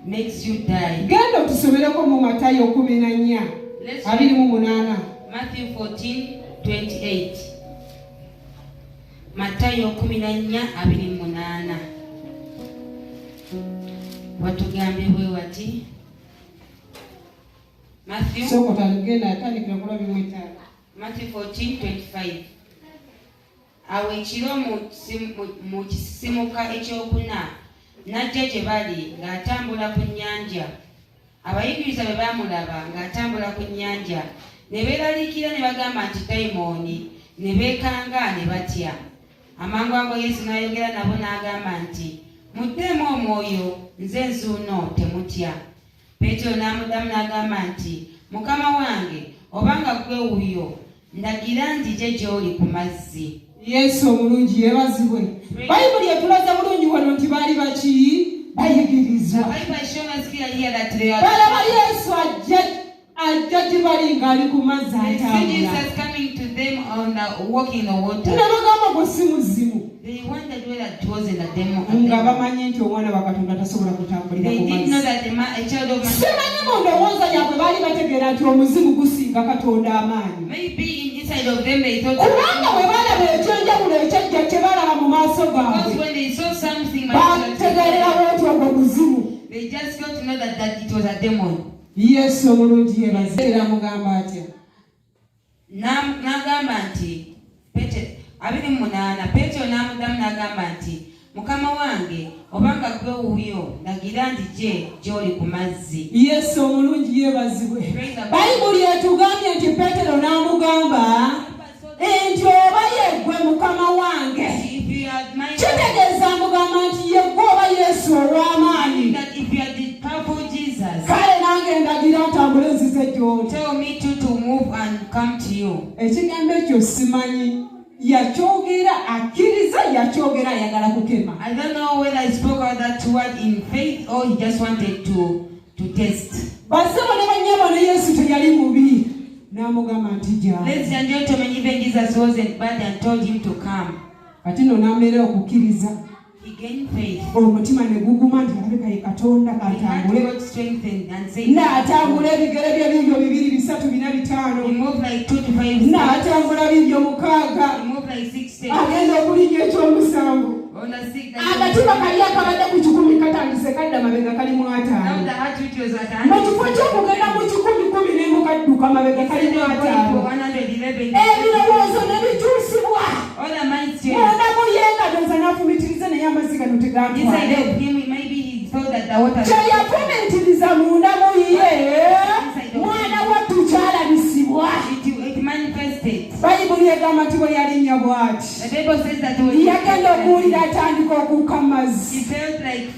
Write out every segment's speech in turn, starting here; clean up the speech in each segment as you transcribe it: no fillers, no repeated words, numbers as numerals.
Makes you die. Genda otusomereko mu Matayo 14 Let's 28. Matthew 14:28. Matayo 14:28. Watugambye bwe wati. Matthew Sooka otagenda atandikira ku 25. Matthew 14:25. Awo ekiro mu kisisimuka ekyokuna n'ajja gye bali ng'atambula ku nnyanja. Abayigirizwa bwe baamulaba ng'atambula ku nnyanja ne beeraliikirira ne bagamba nti dayimooni, ne beekanga ne batya. Amangu ago Yesu n'ayogera nabo n'agamba nti, "Muddeemu omwoyo, nze nzuuno, temutya." Peetero n'amuddamu n'agamba nti, "Mukama wange, obanga ggwe wuyo, ndagira nzije gy'oli ku mazzi." Yesu omulungi yeebazibwe. Bayibuli etulaze bulungi wano nti baali baki? Bayigirizwa. The Bible has shown us clearly here that they are Balaba Yesu ajja gye bali ng'ali ku mazzi They see atambula. Jesus coming to them on the walking the water. Ne bagamba gwe si muzimu. They wondered whether it wasn't a demon. Nga bamanyi nti omwana wa Katonda tasobola kutambulira They ku didn't know mazzi. that a child of man. Simanyi mu ndowooza yaabwe baali bategeera nti omuzimu gusinga Katonda amaanyi. Maybe inside of them they thought. Kubanga bwe balaba ekyenjawulo ekyajja kye balaba mu maaso Because gaabwe, when they saw something, bategeererawo nti ogwo muzimu. they just got to know that it was a demon. Yesu omulungi yebaze. Era amugamba atya? N'agamba nti 28, Peetero n'amuddamu n'agamba nti, "Mukama wange, obanga ggwe wuuyo, ndagira nzije gy'oli ku mazzi." Yesu omulungi yeebazibwe. Praise the Lord. Bayibuli etugambye nti Peetero n'amugamba nti oba yeggwe Mukama wange, If you are my kitegeeza amugamba nti yeggwe oba Yesu ow'amaanyi, that if you are the powerful Jesus, kale nange ndagira ntambule nzize gy'oli. Tell me to move and come to you. Ekigambo ekyo simanyi yakyogera akkiriza, yakyogera ayagala kukema. I don't know whether he spoke out that word in faith or he just wanted to test. Bassebo ne bannyabo, ne Yesu teyali mubi n'amugamba nti jangu. Ladies and gentlemen, even Jesus wasn't bad and told him to come. Kati nno n'amera okukkiriza. He gained faith. Omutima ne guguma nti alabika ye Katonda, He had katambule. got strengthened and said, N'atambula ebigere bye bibyo bibiri, bisatu, bina, bitaano. He moved like 2 to 5 steps. N'atambula bibyo 6. He moved like six steps. Agenda okulinnya ekyomusanvu, On the six, akatima kali akabadde ku 100 katandise kadda mabega, kali mu Now 50. the heart which was at Mu 100, kifo ky'okugenda mu 111 kadduka mabega, kali mu instead of going 50. to 111, Ebirowoozo ne bikyusibwa. All the minds changed. Munda muyengadoza n'afumitiriza naye amazzi gano Inside tegantwale. of him, maybe he thought that the water. Kyeyafumitiriza munda mu ye, mwana wattu, kyalabisibwa. It manifested. Bayibuli egamba nti bwe yalinnya bw'ati, The Bible says that when yagenda okuwulira atandika okuuka he mazzi. Felt like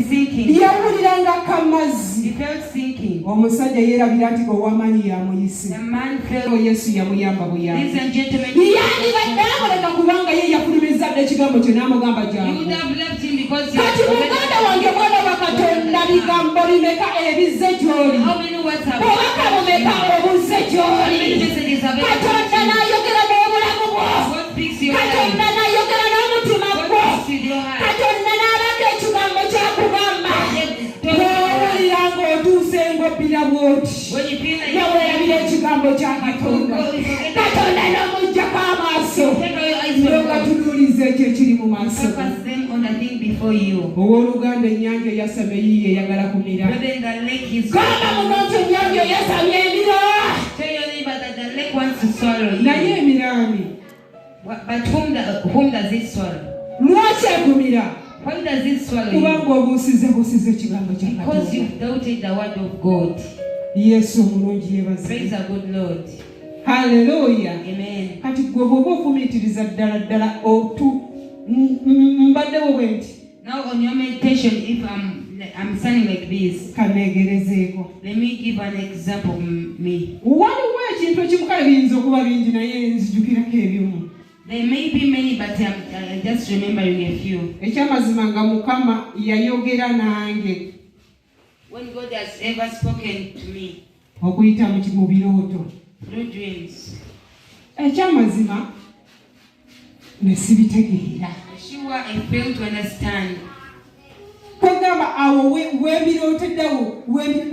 sinking. Yawulira nga akka mazzi. He felt sinking. Omusajja yeerabira nti ow'amaanyi yamuyise. The man felt. Yesu yamuyamba buyambi. Ladies and gentlemen, Yandibadde amuleka kubanga ye yafulumiza dda ekigambo kye n'amugamba you jangu. Would have left him because he Kati muganda wange, mwana wa Katonda, bigambo bimeka ebizze gy'oli? How many words have Bubaka bumeka obuzze How many gy'oli? messages have Katonda n'ayogera n'obulamu bwo. God speaks your life. Katonda n'ayogera n'omutima God gwo. Speaks with your heart. Katonda n'abaka ekigambo kyakugamba. Bw'owulira ng'otuuse ng'obbira bw'oti, When you feel like neweerabira ekigambo kya Katonda, Katonda n'omuggyako amaaso, take away your eyes from God. n'ogatunuuliza ekyo ekiri mu maaso. Focus them on the thing before you. Owooluganda, ennyanja eyasama eyiye eyagala kumira. Brethren, the lake is. Gamba muno nti ennyanja eyasamye emira. Tell your neighbor that the lake wants to swallow you. Naye emiraami. But whom does it swallow? Lwaki ekumira? Why does it swallow you? Kubanga obuusize buusize ekigambo kya Because Katonda. You've doubted the word of God. Yesu omulungi yeebazibwe. Praise the good Lord. Haleluya. Amen. Kati gwe bw'oba ofumiitiriza ddala ddala otu mbaddewo bwe nti. Now on your meditation, if I'm standing like this, Kaneegerezeeko. Let me give an example of me. Waliwo ekintu ekimu, kale biyinza okuba bingi naye nzijukirako ebimu. There may be many, but I'm just remembering a few. Ekyamazima nga Mukama yayogera nange When God has ever spoken to me okuyita mu birooto, through dreams, ekyamazima ne sibitegeera. Sure, I fail to understand. Kwegamba awo webirooteddewo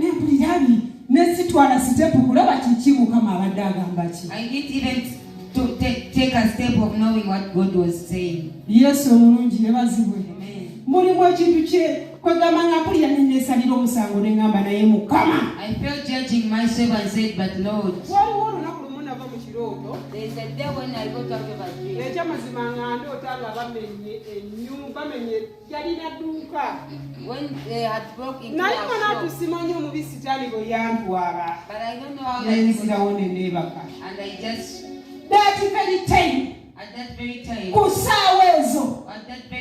nempulira bi nesitwala step kulaba kiki Mukama abadde agamba ki. I didn't even to take a step of knowing what God was saying. Yesu omulungi yebazibwe. Amen. Mulimu ekintu kye kwegamba nga mpulira neneesalira omusango ne ŋŋamba naye Mukama. I felt judging myself and said, "But Lord," Waliwo olunaku lumu nava mu kirooto. There is a day when I got out of a dream. Ekyamazima nga ndoota nga bamenye ennyumba, bamenye yalina dduuka. When they had broke into Naye nga our naatu shop, simanyi omubi sitaani bwe yantwala. But I don't know how that was. Nenzirawo ne neebaka. And I just, That very time, at that very time, ku ssaawa ezo, at that very